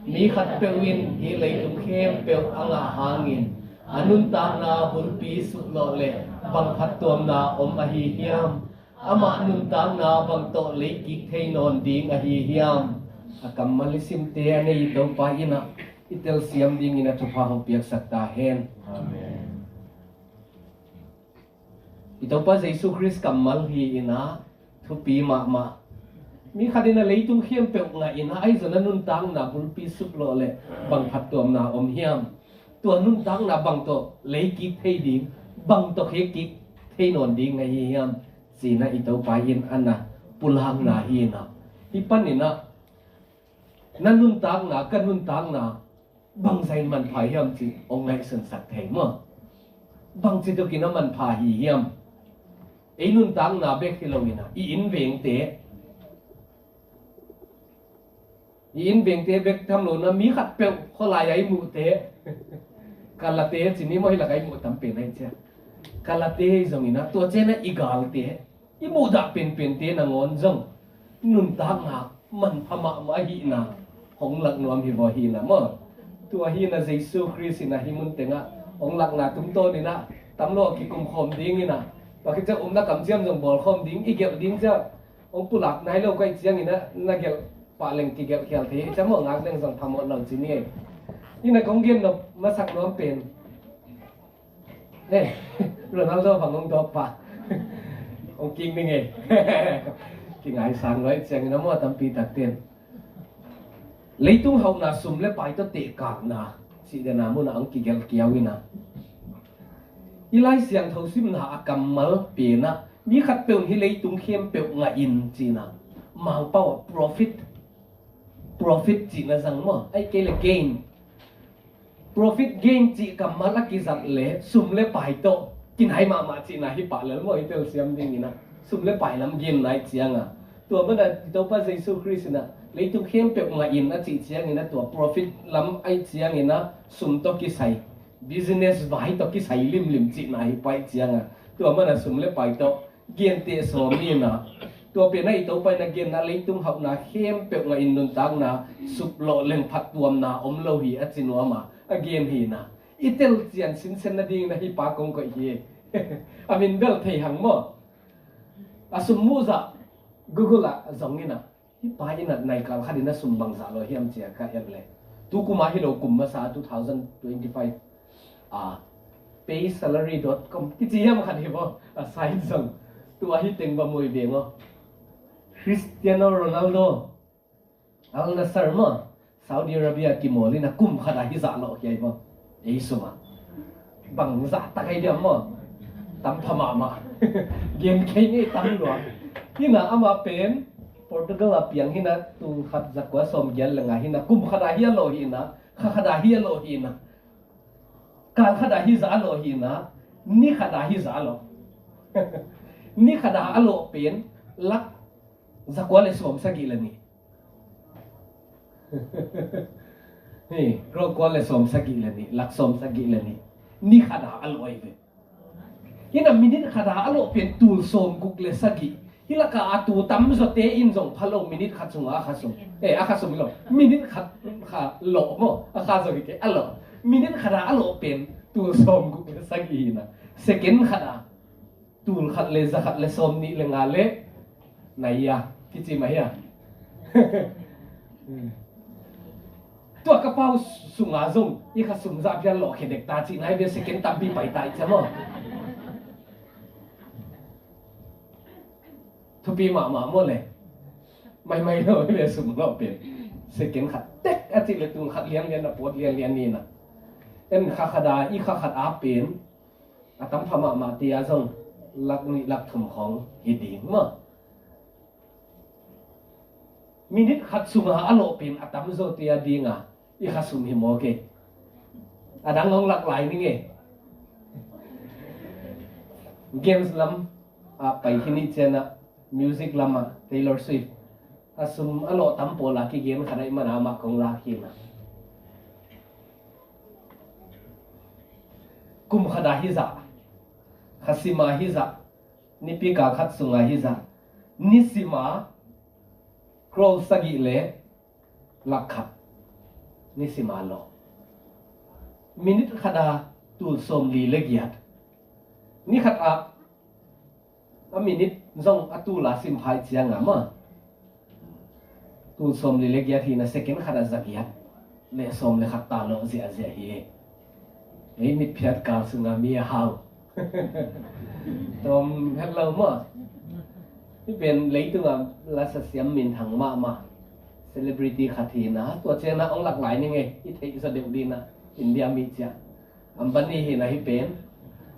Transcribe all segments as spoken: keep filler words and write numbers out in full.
Mi khatpeuh in hih leitung khempeuh a ngah hangin a nuntakna bulpi suklawh leh bang phattuamna om ahi hiam? Amah nuntakna bang tawh leikik thei nawn ding ahi hiam? A kammal i simte a nei i Topa in ah i telsiam dingin a thupha hong piaksak ta hen. Amen. I Topa Jesu Khrist kammal hi in ah thupi mahmah. Mi khat in a leitung khempeuh ngah in ah ahi zong a nuntakna bulpi suklawh leh bang phattuamna om hiam? Tua nuntakna bang tawh leikik thei ding, bang tawh khekik thei nawn ding ahi hiam? Ci-in ah i Topa in a na pulakna hi in ah, hih panin ah na nuntakna, ka nuntakna bangzah in manpha hiam cih hong ngaihsunsak thei maw? Bangci tukin a manpha hi hiam? Ei nuntakna bek hi lo in ah i innvengte, i innvengte bek tham lo in ah mi khatpeuh khualai a i muhte, kalate ci ni maw, hih lak a i muh tam pen a i cia, kalate hi zong in ah tua ciang a i galte, i muhdah penpente nangawn zong nuntakna manpha mahmah ahihna hong lak nuam hi vaw hihna maw? Tua hi in ah Jesu Khrist in ah hih mun tengah hong lakna tungtawn in ah tam lo a kikum khawm ding in ah, bang khit ciang umna kamciam zong bawl khawm ding, i gelh ding ciang hong pulak nai lo ka hih ciangin ah na gelh pah leng kigelh khial thei hi ciang maw, ngak leng zong phamawh lo ci ni ei. Hi in ah kong gen nop masak nuam pen, eh, Ronaldo bang hong dawk pah, hong king ning ei. Kingaisang lo a hih ciangin ah maw, tampi takte in leitung hauhna, sum le pai tawh tehkakna cih dan a mun ah hong kigelh kiau in ah, i Lai Siangtho simna a kammal pen ah mi khatpeuh in hih leitung khempeuh ngah in ci in ah, Mangpau ah profit, profit cihna zang maw, ahih kei leh gain. Profit, gain cih kammal a kizat leh sum le pai tawh kinai mahmah cihna hi pah lel maw, i telsiam ding in ah. Sum le pai lam genna a hih ciang a, tua manin ah i Topa Jesu Khrist in ah leitung khempeuh ngah in a cih ciangin ah tua profit lam a hih ciangin ah sum tawh kisai, business vai tawh kisai limlim cihna hi pah a hih ciang a, tua manin ah sum le pai tawh genteh sawm in ah, tua pen ah i Topa in a genna leitung hauhna khempeuh ngah in nuntakna suklawh leng phattuamna om lo hi a ci nuam a, a gen hi in ah, i telcian sinsen nadingin ah hih pa kong koih hi. A min bel thei hang maw? A sum muh zah Google ah zong in ah, hih pa in ah nai kal khat in a sum bangzah lo hiam ci a ka et leh, tu kum a hi lo, kum masa two thousand twenty-five a pay salary dot com kici hiam khat hi maw, a site zong. Tua hi teng va muh veng aw. Cristiano Ronaldo, Al Nassr maw, Saudi Arabia kimawl in ah kum khat a hih zah lawh hi ai maw? Ei sum ah bangzah tak ai diam maw? Tam pha mahmah. Gen kei ni, tam lua. Hi in ah amah pen Portugal a piang hi in ah, tul khat zakua sawmgiat le nga hi in ah, kum khat a hih a lawh hi in ah, kha khat a hih a lawh hi in ah, kal khat a hih zah a lawh hi in ah, ni khat a hih zah a lawh. Ni khat a a lawh pen lak zakua le sawmsagih le nih. Hei, crore kua le sawmsagih le nih, lak sawmsagih le nih. Ni khat a a lawh hi ve. Hi in ah minute khat a a lawh pen tul sawmguk le sagih. Hih lak a a tu tamzawte in zong pha lo, minute khat sung a a kha sum. Eh, a kha sum hi lo. Minute khat kha lawh maw? A kha zaw hi kei, a lawh. Minute khat a a lawh pen tul sawmguk le sagih hi in ah, second khat a tul khat le za khat le sawmnih le nga le nai a kici mah hi a. Tua ka pau sung a zong i kha sum zah phial lawh khia dek ta cihna hi ve, second tampi pai ta i ci maw? Thupi mahmah maw le? Maimai lo hi ve, sum lawh pen second khat tek a cih le tul khat lianlian a pawt lianlian hi in ah. En kha khat a, i kha khat a pen a tam pha mahmah te a zong lak nih lak thum khawng hi ding maw? Minute khat sung a a lawh pen a tamzawte a ding a i kha sum hi maw kei? A dang hong lak lai ning e. Games lam a pai khin i ciang a, music lam a Taylor Swift, a sum a lawh tam pawl a kigen khat ahih man a amah kong lak hi in ah, kum khat a hih zah, kha sim a hih zah, nipi kal khat sung a hih zah, ni sim a crore sagih le lak khat. Ni sim a lawh. Minit khat a tul sawmli le giat. Ni khat a, a minit zong a tul a sim phai ciang a maw, tul sawmli le giat hi na, second khat a za giat le sawm le khat ta lawh ziahziah hi. Ei mitphiat kal sung a mi a hau. Tawm het lo maw. Hih pen leitung a lasa siam minthang mahmah celebrity khat hi na, tua ciang a hong lak lai ning ei, i theih zaw deuh ding a, India mi ciang. Ambani hi na hih pen.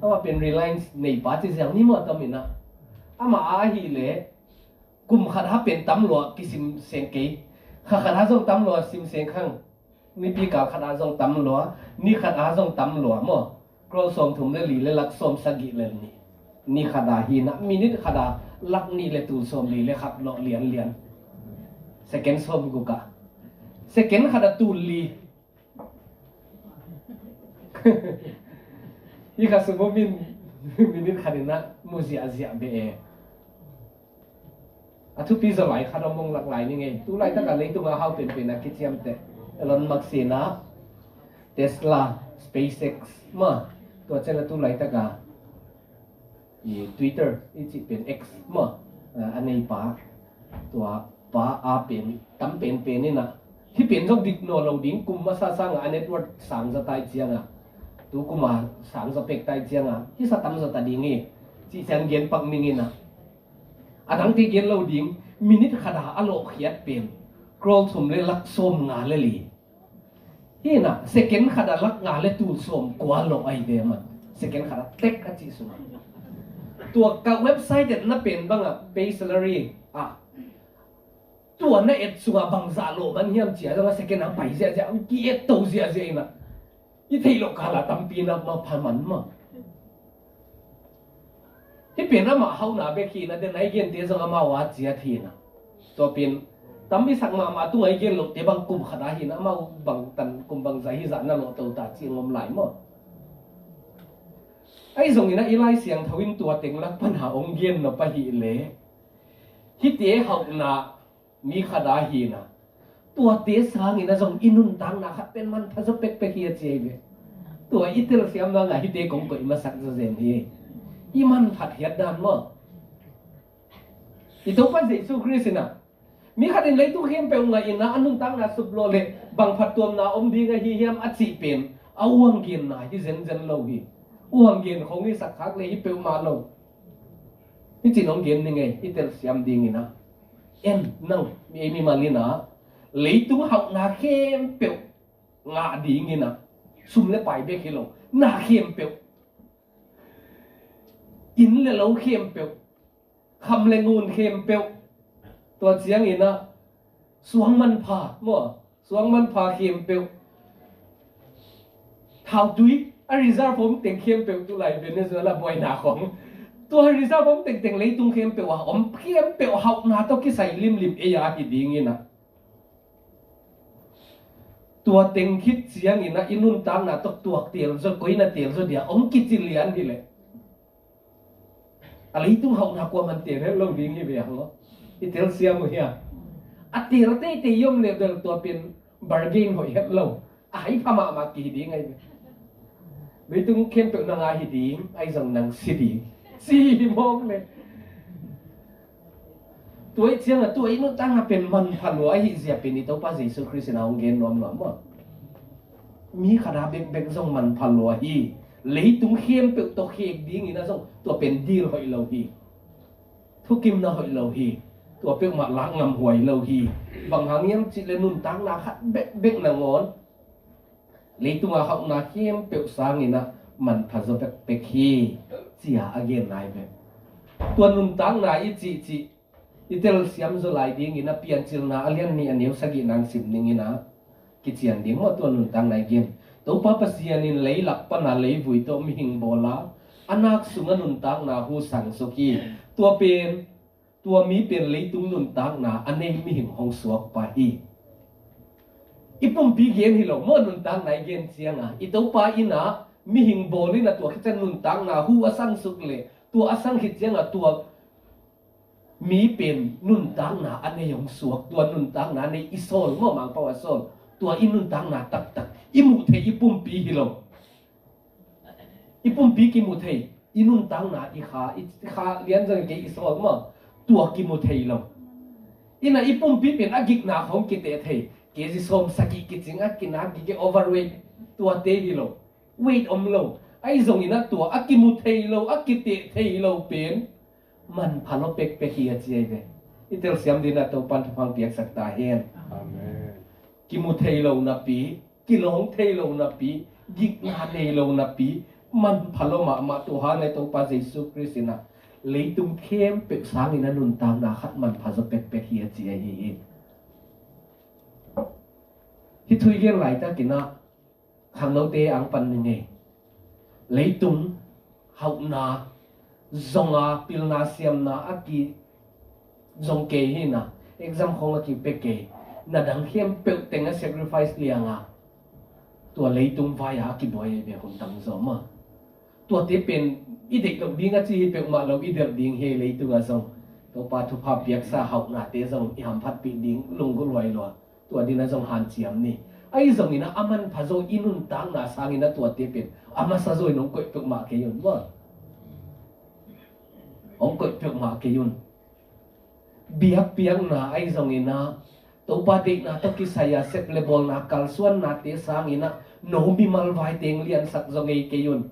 Amah pen Reliance neipa ci ziau ni maw, tawm hi na. Amah a ahih leh kum khat a pen tam lua kisim seng kei. Kha khat a zong tam lua sim seng khang. Nipi kal khat a zong tam lua, ni khat a zong tam lua maw. Crore sawmthum le li le lak sawmsagih le nih. Ni khat a hi na, minit khat a lak nih le tul sawmli le khat lawh lianlian. Second sawmguk a. Second khat a tul li. Hi kha sum min, minit khat in a mu ziahziah beh e. A thupi zaw lai khat om hong lak lai ning ei. Tu laitak a leitung a hau penpen a kiciamteh Elon Musk in a Tesla, SpaceX maw. Tua ciang a tu laitak a i Twitter i cih pen X maw, a, a neipa, tua pa a pen tam penpen in a, hih pen zong dik nawn lo ding, kum masa sang a a net worth sang zaw tai ciang a, tu kum a sang zaw pek tai ciang a, hih sa tam zaw ta ding hi, cih ciang gen pak ning in a, a dangte gen lo ding, minit khat a a lawhkhiat pen crore thum le lak sawmnga le li. Hi na, second khat a lak nga le tul sawmkua lawh ahi ve maw. Second khat a tek a cih sung a. Tua ka website etna pen bang a, base salary a, tua na et sung a bangzah lawh man hiam ci a, zong a second a pai ziahziah, ki-et to ziahziah in a, i theih loh kal a tampi na mapha man maw. Hih pen amah hauhna bek hi na, den a i gente zong amau a ciat hi na. Tua pen tam i sak mahmah tung a i gen lohte bang kum khat a hi na, amau bang tan kum bangzah hi zah na lawh to ta cih ngom lai maw. Ahi zongin a i Lai Siangtho in tua teng lak pan a hong gen nop ahih leh, hihte hauhna mi khat a hi na, tuate sangin a zong i nuntakna khat pen manpha zaw pekpek hi a ci ahi ve. Tua i telsiamna ngah hihte kong koih masak zawzen hi. I manphat hiat dan maw. I Topa Jesu Khrist in a, mi khat in leitung khempeuh ngah in a, a nuntakna sup lawh leh bang phattuamna om ding ahi hiam a cih pen a uang genna hi zenzen lo hi. Uang gen khong i sak khak leh hi peuhmah lo. Hih cin hong gen ning ei, i telsiam ding in a. En nang, mi ei mimal in a, leitung hauhna khempeuh ngah ding in a, sum le pai bek hi lo, na khempeuh, inn le lo khempeuh, kham le ngun khempeuh, tua ciang in a, suang manpha maw, suang manpha khempeuh, thautui a reserve om teng khempeuh, tu lai Venezuela buaina khong, tua reserve om tengteng leitung khempeuh a om khempeuh hauhna tawh kisai limlim ei a hi ding in a. Tua teng khit ciang in a i nuntakna tawh tuak tel zaw, koi na tel zaw dia hong kici lian hi leh, a leitung hauhna kuaman tel het lo ding hi ve hang aw. I telsiam uh hia? A tel teitei i om leh bel tua pen bargain hoih het lo, a haipha mahmah kihi ding ahi ve. Leitung khempeuh na ngah hi ding, ahi zong nang si ding, ci hi mawk le. Tua i ciang a, tua i nuntakna pen manpha lua ahih zia pen i Topa Jesu Khrist in a hong gen nuam nuam maw. Mi khat a bekbek zong manpha lua hi. Leitung khempeuh tawh khek ding in a zong tua pen deal hoih lo hi. Thukimna hoih lo hi. Tua peuhmah lak ngam huai lo hi. Bang hang hiam cih leh nuntakna khat bekbek nangawn leitung a hauhna khempeuh sang in a manpha zaw pekpek hi, ci a a gen nai ve. Tua nuntakna i cihcih i telsiam zaw lai ding in a, Piancilna a lian nih a neu sagih nang sim ning in a, kician ding maw, tua nuntakna i gen. Topa Pasian in leilak pan a leivui tawh mihing bawl a, a nak sung a nuntakna hu sangsuk hi. Tua pen, tua mi pen leitung nuntakna a nei mihing hong suak pah hi. I pumpi gen hi lo maw, nuntakna i gen ciang a, i Topa in a mihing bawl in a, tua khit ciang nuntakna hu a sangsuk leh, tua a sang khit ciang a tua mi pen nuntakna a nei hong suak, tua nuntakna a nei i sawl maw, Mangpau a sawl. Tua i nuntakna taktak i muh theih i pumpi hi lo. I pumpi kimu thei, i nuntakna, i kha, i kha lian zong kei i sawl maw, tua kimu thei lo. Ina i pumpi pen a gikna khong kiteh thei, kg sawm sagih kicing a kinak gige overweight, tuate hi lo. Weight om lo. Ahi zongin a tua a kimu thei lo, a kiteh thei lo pen manpha lo pekpek hi a ci ahi ve. I telsiam dingin a Topan thupha piaksak ta hen. Amen. Kimu thei lo napi, kilawng thei lo napi, gikna nei lo napi, manpha lo mahmah tua hang a Topa Jesu Khrist in a leitung khempeuh sangin a nuntakna khat manpha zaw pekpek hi a ci ahi hi. Hih thu i gen laitakin a khangnote ang pan ni ngei. Leitung hauhna zonga pilna siamna a ki zong kei hi na, exam khong a kipia kei, na dang khempeuh teng a sacrifice lianga tua leitung vai-a a kibuai ve hun tam zaw maw. Tuate pen i deih loh ding a ci hi peuhmah lo, i delh ding hi leitung a zong. Topa thupha piaksa hauhnate zong i hamphatpih ding lunggulh huai lua. Tua dingin a zong hanciam ni. Ahi zongin a manpha zaw i nuntakna sangin a tuate pen a masa zaw in hong koih peuhmah kei un maw. Hong koih peuhmah kei un. Biakpiakna ahi zongin a Topa deihna tawh kisai a sep le bawlna kalsuannate sangin a no mimal vai teng liansak zaw ngei kei un.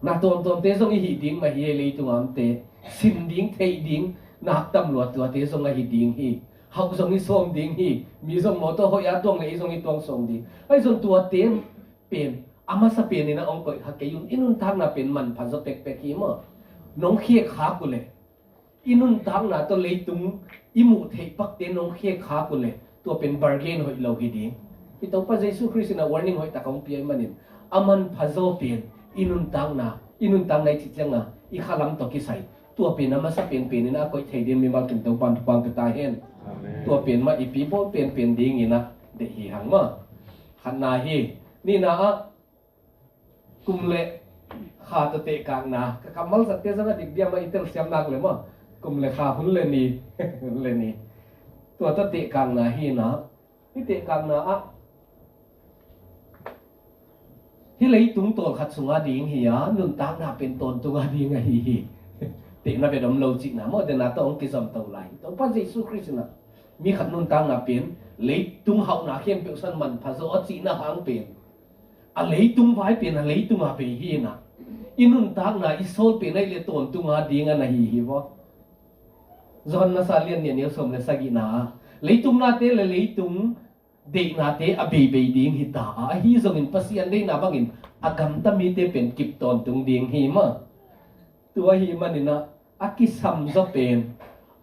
Na tuamtuamte zong i hih ding mah hi e, leitung a omte. Sin ding, theih ding, nak tam luat tuate zong ahi ding hi. Hauh zong i sawm ding hi. Mi zong mawtaw hoih a tuang le ei zong i tuang sawm ding. Ahi zong tuate pen a masa penin a hong koih kha kei un. I nuntakna pen manpha zaw pekpek hi maw. Nong khiak khak uh leh i nuntakna tawh leitung i muh theih pakte nong khiak khak uh leh tua pen bargain hoih lo hi ding. I Topa Jesu Khrist in a warning hoih tak hong pia ahih manin a manpha zaw pen i nuntakna, i nuntakna i cih cianga i khalam tawh kisai tua pen a masa penpenin a koih thei dingin mimal kim Topan thupha pia ta hen. Amen. Tua pen mah i pi bawl penpen dingin a deih hi hang maw. Khatna hi. Nihna ah kum le kha tawh tehkakna, ka kammal zatte zong a dik diam a i telsiam nak le maw. Kum le kha, hun le ni, hun le ni. Tua tawh tehkakna hi na, i tehkakna ah hih leitung tawlkhat sunga ding hi a, nuntakna pen tawntunga ding ahi hi. Tehna vet om lo cihna maw, dena tawh hong kizom to lai. Topa Jesu Khrist in a mi khat nuntakna pen leitung hauhna khempeuh sang manpha zaw a cihna hang pen a leitung vai pen a leitunga bei hi na, i nuntakna i sawl pen ahih leh tawntunga ding a na hi hi vaw. Johan masa lian nih a neu sawm le sagihna ah leitung nate le leitung deihnate a beibei ding hi ta a, ahi zongin Pasian deihna bangin a gamta mite pen kip tawntung ding hi maw. Tua ahih manin a, a kisam zaw pen,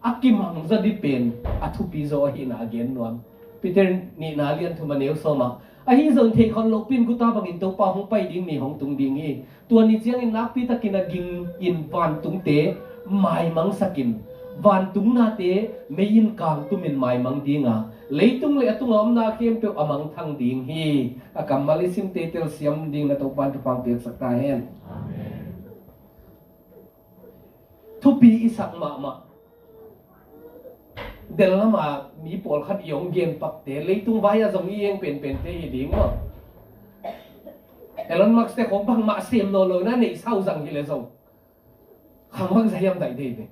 a kimang zaw ding pen a thupi zaw ahihna a gen nuam. Peter nihna lian thum a neu sawm ah, ahi zongin theih khol lohpi in guta bangin Topa hong pai ding ni hong tung ding hi. Tua ni ciangin nakpi takin a ging in vantungte maimangsakin, vantung nate mei in kangtumin maimang ding a, leitung le a tunga omna khempeuh a mangthang ding hi. A kammal i simte telsiam dingin a Topan thupha piaksak ta hen. Amen. Thupi i sak mahmah. Del lama mi pawlkhat i hong gen pakte, leitung vai-a zong i eng penpente hi ding maw. Elon Musk te khong bangmah sem nawn lo na, neihsa uh zang hi le zong khang bang za hiam daih dei ve.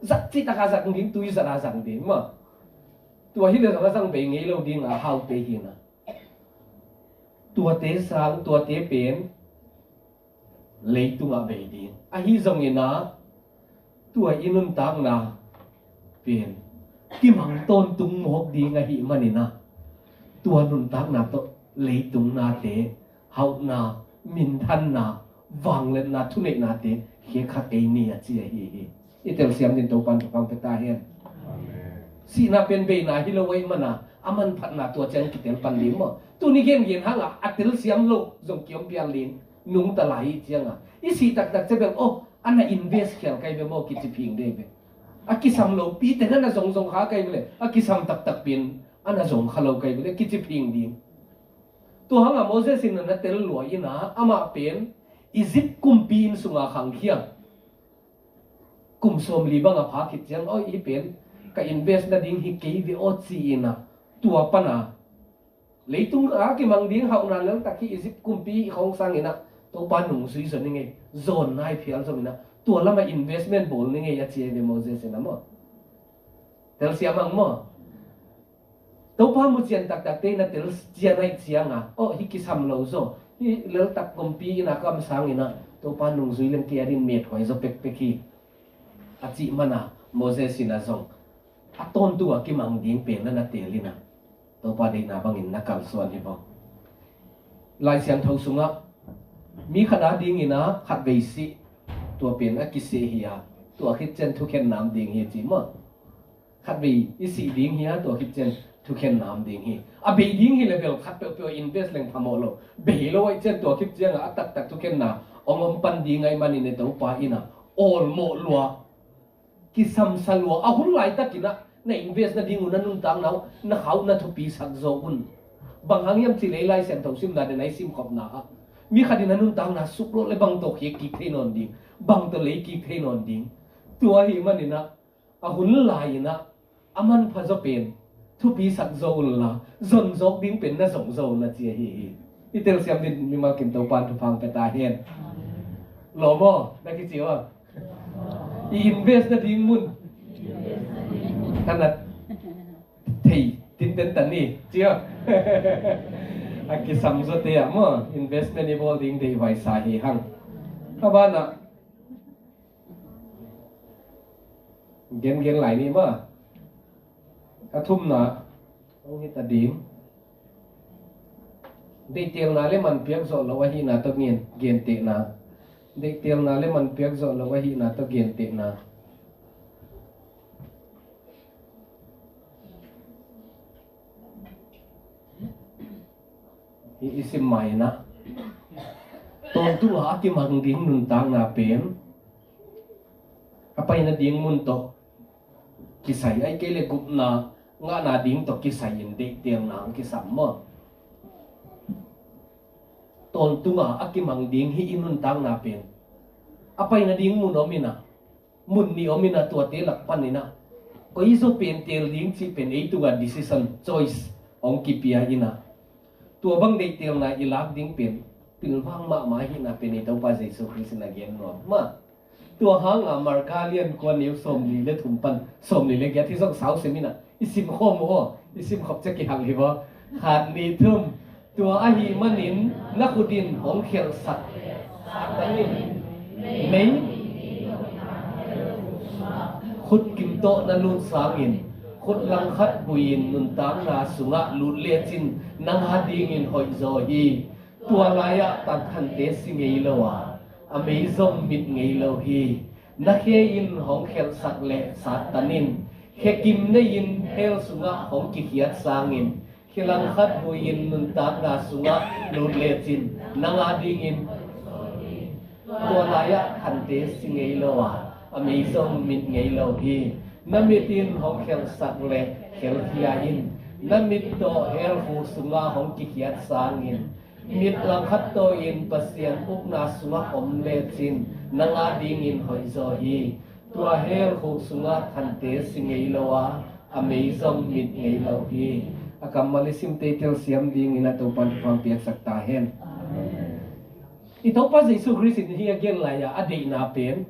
Zat cih taka zang ding, tui zat a zang ding maw. Tua hi le zong a zang bei ngei lo ding a, haute hi na. Tuate sang, tuate pen leitung ah bei ding. Ahi zongin a, tua i nuntakna pen kimang tawntung mawk ding ahih manin a, tua nuntakna tawh leitung nate, hauhna, minthanna, vangliatna, thuneihnate khia kha kei ni a ci ahi hi. I telsiam dingin Topan thupha pia ta hen. Amen. Sihna pen beina hi lo ahih manin a, a manphatna tua ciang kitel pan ding maw. Tuni gengen hang a, a telsiam lo zong kiom pial ding, nungta lai hi ciang a, i sih taktak ciang bel, oh, a na invest khial kai ve maw, kici phing dei ve. A kisam lopi teng a na zongzong kha kai ve le, a kisam taktak pen a na zong kha lo kai ve le, kici phing ding. Tua hang a Moses in a na tel lua in a, amah pen Egypt kumpi inn sunga khangkhia. Kum sawmli bang a pha khit ciang, oi, hih pen ka invest nading hi kei ve aw ci-in ah, tua pan a leitung a kimang ding hauhna leltak hi, Egypt kumpi hi khawng sangin ah Topa nungzui zaw ning ei, zawn nai phial zongin ah tua lamah investment bawl ning ei a ci ei ve Moses in ah maw. Telsiam ang maw? Topa mucian taktakte in a telcian ahih cianga, aw, hih kisam lo zaw, hih leltak kumpi in a kam sangin ah Topa nungzui leng kei a din methuai zaw pekpek hi, a cih mana Moses in a zong a tawntung a kimang ding pen na na teel in ah Topa deihna bangin na kalsuan hi bawk. Lai Siangtho sungah mi khat a dingin ah khatvei sih, tua pen a kiseh hi a, tua khit ciang thukhen nam ding hi ci maw. Khatvei i sih ding hi a, tua khit ciang thukhen nam ding hi. A bei ding hi le bel khat peuhpeuh invest leng phamawh lo. Bei lo ahih ciang tua khit ciangah a taktak thukhenna hong om pan ding ahih manin e Topa in ah awlmawh lua, kisamsa lua, a hun laitakin ah na invest nading uh, na nuntakna uh, na kha uh na thupi sak zaw un. Bang hang hiam cih leh Lai Siangtho simna den a i simkhopna ah mi khat in a nuntakna suklawh le bang tawh khek kik thei nawn ding, bang tawh lei kik thei nawn ding. Tua ahih manin ah a hun lai-in ah a manpha zaw pen thupi sak zaw unla, zon zawk ding pen na zong zaw un a ci ahi hi. I telsiam ding mimal kim Topa'n thupha hong pia ta hen. Lawm aw, na kici aw. I invest nading mun ka na thei tinten ta ni ci aw. A kisam zawte ah maw, investment i bawl ding deihhuai sa hi hang. A banah gengen lai ni maw. A thumna hong hi ta ding. Deihtelna le man piak zawh loh ahihna tawh gen, gentehna. Deihtelna le man piak zawh loh ahihna tawh gentehna. Hih i sim ma-in ah, tawntung a a kimang ding nuntakna pen a pai nading mun tawh kisai, ahih kei leh gupna ngahna ding tawh kisai-in deihtelna hong kisam maw. Tawntung a a kimang ding hih i nuntakna pen a pai nading mun om in ah, mun nih om in ah, tuate lak panin ah koi zaw pen teel ding cih pen ei tungah decision, choice hong kipia in ah, tua bang deihtelna i lak ding pen pilvang mahmah ahihna pen i Topa Jesu Khrist in a gen nuam mah. Tua hanga Marka lian kua, neu sawmli le thum pan sawmli le giat, hih zong sau sim in ah i simkhawm uh aw, i simkhop ciang kihal hi vaw. Khat, nih, thum. Tua ahih manin na khut in hong khelhsak, Satan in mei khut kim tawh na lut sangin, khut langkhat bui-in nuntakna sungah lut lecin nang a dingin hoih zaw hi. Tua lai-ah tatkante si ngei lo a, a mei zong mit ngei lo hi. Na khe in hong khelhsak leh Satan in khe kim nei-in hell sungah hong kikhiat sangin, khe langkhat bui-in nuntakna sungah lut lecin nang a dingin, tua lai-ah khante si ngei lo a, a mei zong mit ngei lo hi. Na mit in hong khelhsak leh khelkhia in, na mit tawh hell khuk sungah hong kikhiat sangin, mit langkhat tawh in Pasian ukna sungah om lecin nang a dingin hoih zaw hi. Tua hell khuk sungah khante si ngei lo a, a mei zong mit ngei lo hi. A kammal i simte telsiam dingin a Topa'n thupha hong piaksak ta hen. I Topa Jesu Khrist in hih a gen lai-a a deihna pen,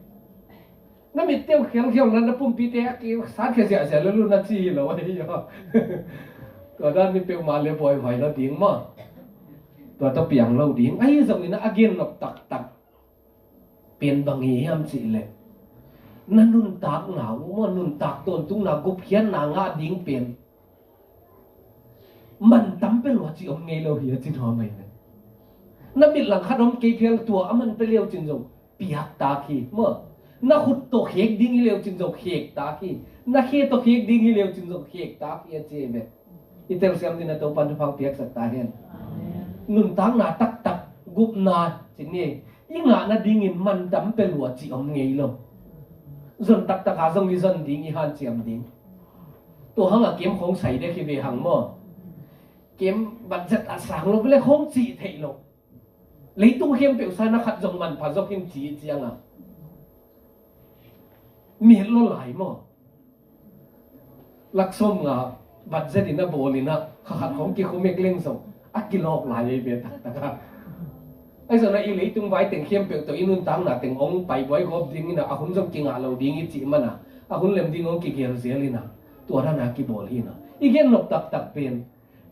na mitte uh khelkhia un la, na pumpite a kisat khia ziahziah lel un a ci hi lo ahi a. Tua dan mi peuhmah le buaihuai lo ding maw. Tua tawh piang lo ding. Ahi zongin a gen nop taktak pen bang hi hiam cih leh, na nuntakna uh maw, nuntak tawntungna gupkhiatna ngah ding pen man tam pia lua cih om ngei lo hi a ci nuam ahi ve. Na mit langkhat om kei phial, tua a man pia leu cin zong piak tak hi maw. Na khut tawh khek ding hi leu cin zong khek tak hi. Na khe tawh khek ding hi leu cin zong khek tak hi a ci ahi ve. I telsiam dingin a Topa'n thupha hong piaksak ta hen. Nuntakna taktak gupna cin hi. I ngah nadingin man tam pia lua cih om ngei lo. Zon taktak a zong i zon ding, i hanciam ding. Tua hanga kem khawng sai dek hi ve hang maw. Kem budget a sang lo bel khawng cih theih lo. Leitung khempeuh sa na khat zong manpha zok in ci cianga, mi het lo lai maw. Lak sawm nga budget in a bawl in a, kha khat hong kikhumek leng zong a kilawk lai ei ve taktak a. Ahi zongin a i leitung vai teng khempeuh tawh i nuntakna teng hong paibuai gawp ding in a, a hun zong kingah lo ding i cih man a, a hun lem ding hong kigel zel in a, tua dan a kibawl hi in a. I gen nop taktak pen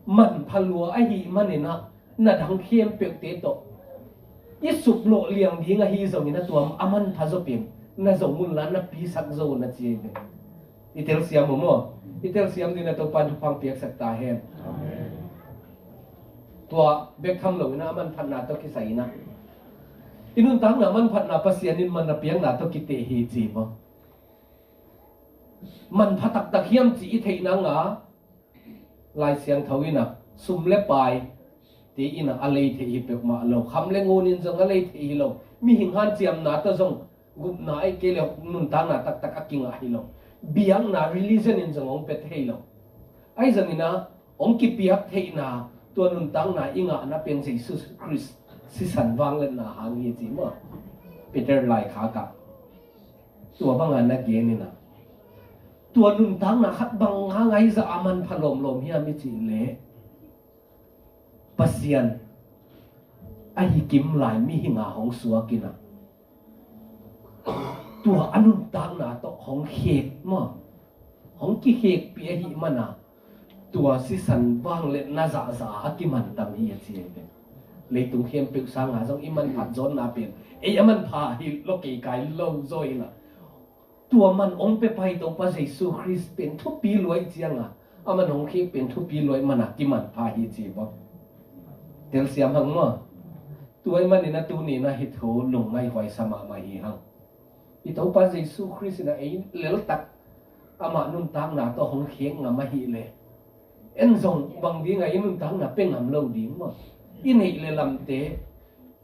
manpha lua ahih man in a, na dang khempeuhte tawh i suplawh liang ding ahi zongin a, tua a manpha zaw pen na zo un la, na pisak zo un a ci ei ve. I telsiam uh maw? I telsiam ding a Topa'n thupha piaksak ta hen. Tua bek tham lo in a, a manphatna tawh kisai in a, i nuntakna manphatna Pasian in man a piakna tawh kiteh hi ci maw? Manpha taktak hiam ci i theih nang a, Lai Siangtho in a, sum le pai te in a, a lei thei hi peuhmah lo, kham le ngun in zong a lei thei hi lo, mihing hanciamna tawh zong gupna ahih kei leh nuntakna taktak a kingah hi lo, biakna religion in zong hong pia thei lo. Ahi zongin a, hong kipiak theihna, tua nuntakna i ngahna pen Jesu Khrist sisan vangliatna hang hi ci maw? Peter laikhak ah tua bang a na gen in a, tua nuntakna khat bang hang a i zah a manpha lawmlawm hiam i cih leh, Pasian ahi kim lai mihing a hong suak in a, tua a nuntakna tawh hong khek maw, hong kikhekpih ahih man a, tua sisan vangliatna zahzah a kimantam hi a ci ei ve. Leitung khempeuh sang a zong i manphat zawnna pen ei a manpha hi lo, kei kai lo zaw in a, tua man hong pia pai Topa Jesu Khrist pen thupi lua ahih ciang a, a man hong khek pen thupi lua ahih man a kimanpha hi ci maw? Telsiam hang maw? Tua ahih man in a, tuni in a hih thu lungngaih huai sa mahmah hi hang. I Topa Jesu Khrist in a ei leltak amah nuntakna tawh hong khek ngam ahih leh, en zong bang ding a i nuntakna pia ngam lo ding maw? I neih le lamte,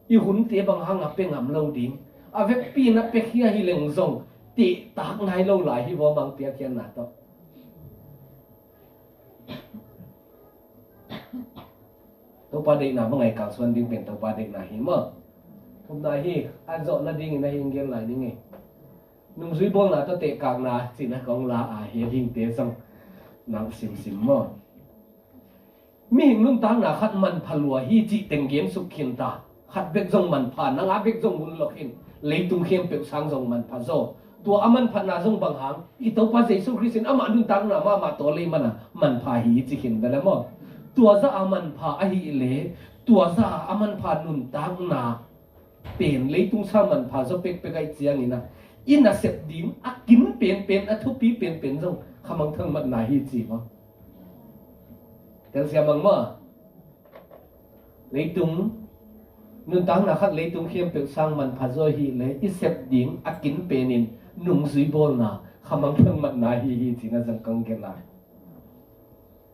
i hunte bang hang a pia ngam lo ding, a vekpi in a piakhia hi leng zong tehtak nai lo lai hi vaw, mang piakkhiatna tawh. Topa deihna bang a i kalsuan ding pen Topa deihna hi maw? Thumna hi, a zawh nading in a hing gen lai ning ei. Nungzui bawlna tawh tehkakna cih in a kong la a, hi dingte zong nang simsim maw? Mihing nuntakna khat manpha lua hi cih teng gen suk khin ta. Khat bek zong manpha, nang a bek zong hun lo khin, leitung khempeuh sang zong manpha zaw. Tua a manphatna zong bang hang, i Topa Jesu Khrist in amah nuntakna mahmah tawh lei man a manpha hi i ci khin ve le maw? Tua zah a manpha ahih leh, tua zah a manpha nuntakna pen leitung sang manpha zaw pekpek ahih ciangin a, i nasep ding a kin penpen, a thupi penpen zong khamangthang matna hi ci maw? Telsiam hang maw? Leitung, nuntakna khat leitung khempeuh sang manpha zaw ahih leh, i sep ding a kin penin nungzui bawlna khamangthang matna hi hi ci in a zong kong gen lai.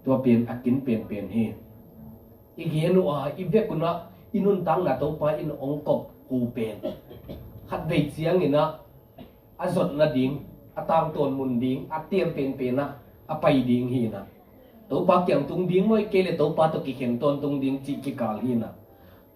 Tua pen a kin penpen hi. I gen uh a, i vek un a, i nuntakna Topa in hong kop uh pen khatvei ciangin a, a zot nading, a tangtawn mun ding, a tiam penpen ah a pai ding hi in a. Topa kiang tung ding maw, ahih kei leh Topa tawh kikhen tawntung ding cih kikal hi in a.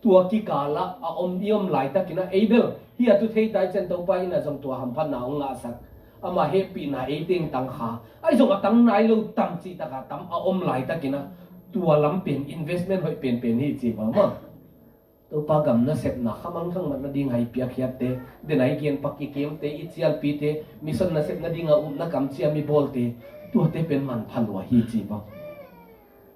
Tua kikal ah a om, i om laitakin a, ei bel hih a tu thei ta ahih ciang Topa in a zong tua hamphatna hong ngahsak, ama hehpihna ei teng tang kha, ahi zong a tang nai lo tam cih tak a tam a om laitakin a, tua lam pen investment hoih penpen hi ci maw maw? Topa gam nasepna khamangthang mat nading a i piakkhiatte, den a i genpa kikemte, i cialpite, mission nasep nading a upna kamciam i bawlte, tuate pen manpha lua hi ci maw?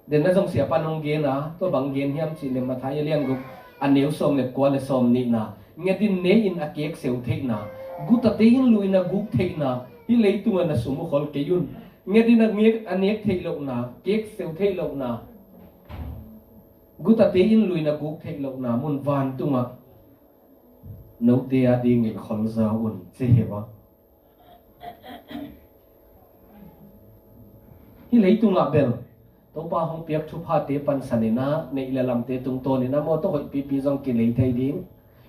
Den a zong siapa'n hong gen a, tua bang gen hiam cih leh Matthai a lian guk, a neu sawm le kua le sawm nihna, nget in ne in a kek seu theihna, gutate in lui in a guk theihna, hih leitung ah na sum uh khol kei un. Nget in a ngek, a nek theih lohna, kek seu theih lohna, gutate in lui in a guk theih lohna mun vantungah note a dingin khol za un, ci hi maw? Hih leitungah bel Topa hong piak thuphate pansan in a, neih le lamte tungtawn in a, mawtaw hoih pipi zong kinei thei ding,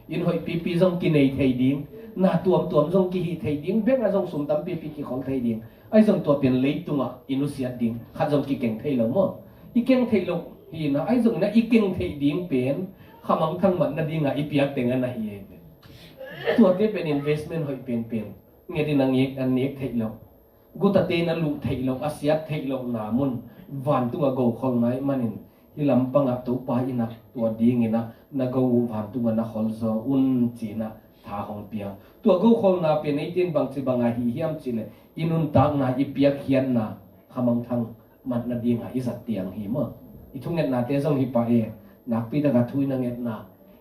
inn hoih pipi zong kinei thei ding, na tuamtuam zong kihih thei ding, bank ah zong sum tampipi kikhol thei ding. Ahi zong tua pen leitungah i nusiat ding, khat zong kikeng thei lo maw? I keng theih loh hi in a, ahi zongin a i keng theih ding pen khamangthang mat nading a i piak teng a na hi hi. Tuate pen investment hoih penpen. Nget in a ngek, a nek theih loh. Gutate na luh theih loh, a siat theih lohna mun, vantung a go kholna ahih manin, hih lampangah Topa in ah tua dingin ah na go uh vantungah na kholzaw un ci-in ah tha hong pia. Tua go kholna pen ei tin bangci bangah hih hiam cihleh, i nuntakna, i piakkhiatna khamangthang mat nadingah i zat tiang hi maw. I thungetnate zong hi pah e, nakpi takah thu i na ngetna,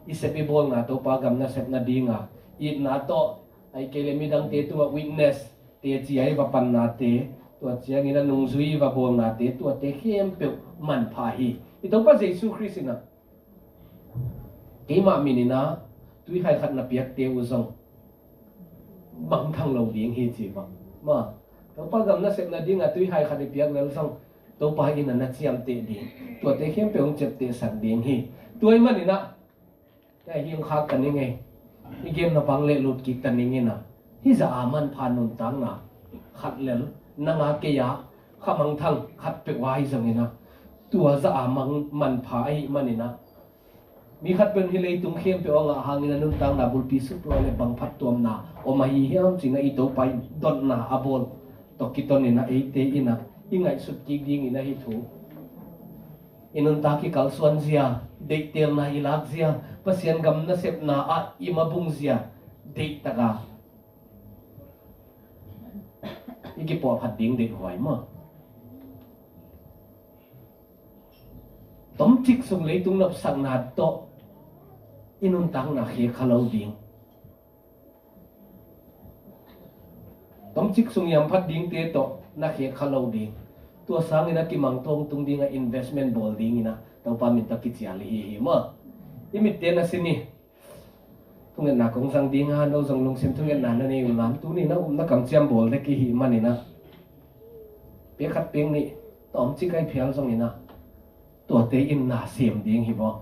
i sep i bawlna Topa gam nasep nadingah itna tawh, ahih kei leh midangte tungah witness teci a i va pannate, tua ciangin a nungzui i va bawlnate, tuate khempeuh manpha hi. I Topa Jesu Khrist in ah keimah min in ah tuihai khat na piakte uh zong mangthang lo ding hi ci bang maw. Topa gam nasep nadingah tuihai khat i piak lel zong Topa in ah na ciamteh ding. Tuate khempeuh hong ciaptehsak ding hi. Tua ahih manin ah, tua hi hong khak ta ning ei. I gen na bang leh lut kik ta ning in ah, hih zah a manpha nuntakna khat lel, nang a kei a khamangthang khat peuh a hi zongin ah, tua zah a mang, manpha ahih manin ah, mi khat peuh in hih leitung khempeuh a ngah hangin a nuntakna bulpi suk lua leh bang phattuamna om ahi hiam ci-in ah i Topa in dotna a bawl tawh kitonin ah eite in ah i ngaihsut kik dingin ahi thu. I nuntak i kalsuan zia, deihtelna i lak zia, Pasian gam nasepna ah i mabung zia, deihtak a i kipuahphat ding deihhuai maw. Tomcik sung leitung nopsakna tawh i nuntakna khek kha lo ding. Tomcik sung i hamphat dingte tawh na khek kha lo ding. Tua sangin a kimang tawngtung dingah investment bawl dingin ah Topa min tawh kicial i hi hi maw. I mitte na sin hi. Thungetna kong zang ding a, no zong lungsim thungetna na nei uh lam, tuni na upna kamciam bawl dek i hih manin ah, pek khat pek nih tawmcik a i phial zongin ah, tuate in na sem ding hi maw.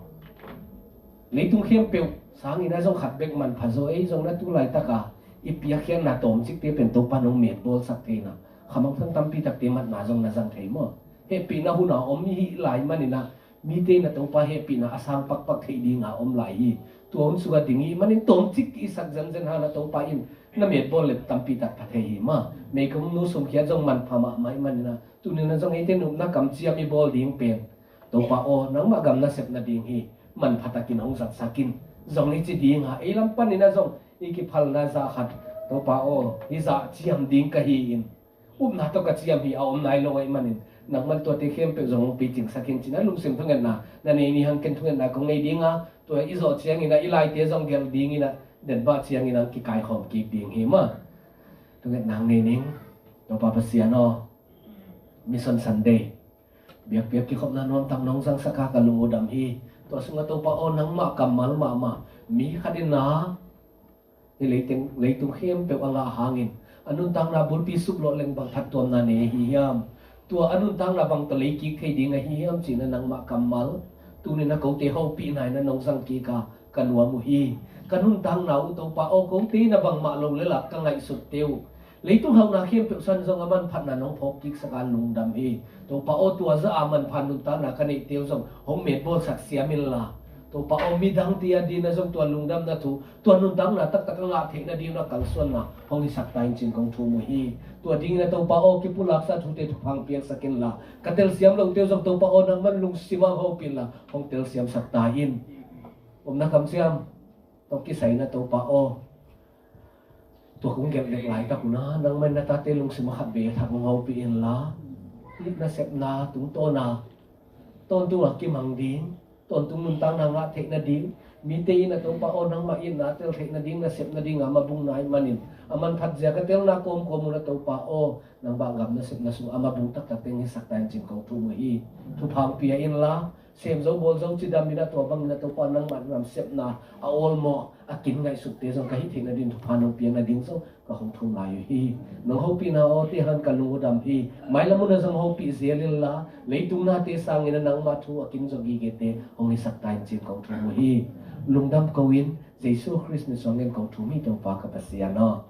Leitung khempeuh sangin ah zong khat bek manpha zaw, ei zong na tu laitak a i piakkhiatna tawmcikte pen Topa nong metbawlsak thei in ah, khamangthang tampi takte matna zong na zang thei maw. Hehpihna hun a om i hih lai manin ah, mite in ah Topa hehpihna a sang pakpak theih ding a om lai hi. Tua hun sungah ding i hih manin tawmcik i sak zenzen hang ah Topa in na metbawl leh tampi tak pha thei hi maw. Meikhumnu sumkhiat zong manpha mahmah i hih manin ah, tuni in ah zong eite in upna kamciam i bawl ding pen, Topa aw, nangmah gam nasep nading hi, manpha takin hong zatsak in, zong i ci ding a, ei lam panin ah zong i kiphalna zah khat, Topa aw, hih zah ciam ding ka hi in, upna tawh ka ciam hi, a om nai lo ahih manin, nangman tuate khempeuh zong hong picingsak in ci-in ah lungsim thungetna na nei ni hang. Ken thungetna kong nei ding a, tua i zawh ciangin ah i laite zong gelh dingin ah, den bah ciangin ah kikaikhawm kik ding hi maw. Thungetna hong nei ning. Topa Pasian aw, Mission Sunday biakpiak kikhopna nuamtak nong zangsak a ka lung uh dam hi. Tua sungah Topa aw, nangmah kammal mahmah, mi khat in ah hih leitung, leitung khempeuh a ngah hangin, a nuntakna bulpi suklawh leng bang phattuamna nei ahi hiam, tua a nuntakna bang tawh lei kik thei ding ahi hiam ci-in ah nangmah kammal, tuni in ah kote hopihna in ah nong zang kik a ka nuam uh hi. Ka nuntakna uh Topa aw, kote in ah bangmah lo lel ah ka ngaihsutte uh, leitung hauhna khempeuh sangin zong a manphatna nong phawk kiksak a lungdam hi. Topa aw, tua zah a manpha nuntakna ka neihte uh zong hong metbawlsak siam inla, Topa aw, midangte a dingin ah zong tua lungdamna thu, tua nuntakna taktak a ngah theih nading a kalsuanna hong hisak ta in ci-in kong thum uh hi. Tua dingin ah Topa aw, kipulaksa thute thupha hong piaksak inla, ka telsiam lote uh zong Topa aw, nangman lungsim ah hong hopih inla, hong telsiamsak ta in. Upna kamciam tawh kisai in ah Topa aw, tua kong gelh dek laitak un ah, nangmah in na tate lungsim ah khat vei thak hong hopih inla, itna sepna tungtawn a, tawntung a kimang ding, tawntung nuntakna ngah theih nading, mite in ah Topa aw, nangmah itna a tel theih nading, na sep nading a mabungna ahih manin, a manphat zia ka telna kawmkawm un ah Topa aw, nangmah gam nasepna sungah a mabung taktak teng hisak ta in ci-in kong thum uh hi. Thupha hong pia inla, sem zo bawl zo cidam in ah, tua bangin ah Topa nangmah gam sepna a awlmawh, a kin ngaihsutte zong ka hih theih nading thupha nong piak nading zong ka hong thum lai uh hi. Nong hopihna aw, tua hangin ka lung uh dam hi. Mailam hun ah zong hopih zel inla, leitung nate sangin ah nangmah thu a kin zaw gigete hong hisak ta in ci-in kong thum uh hi. Lungdam ko in, Jesu Khrist min suangin kong thum hi, Topa ka Pasian aw.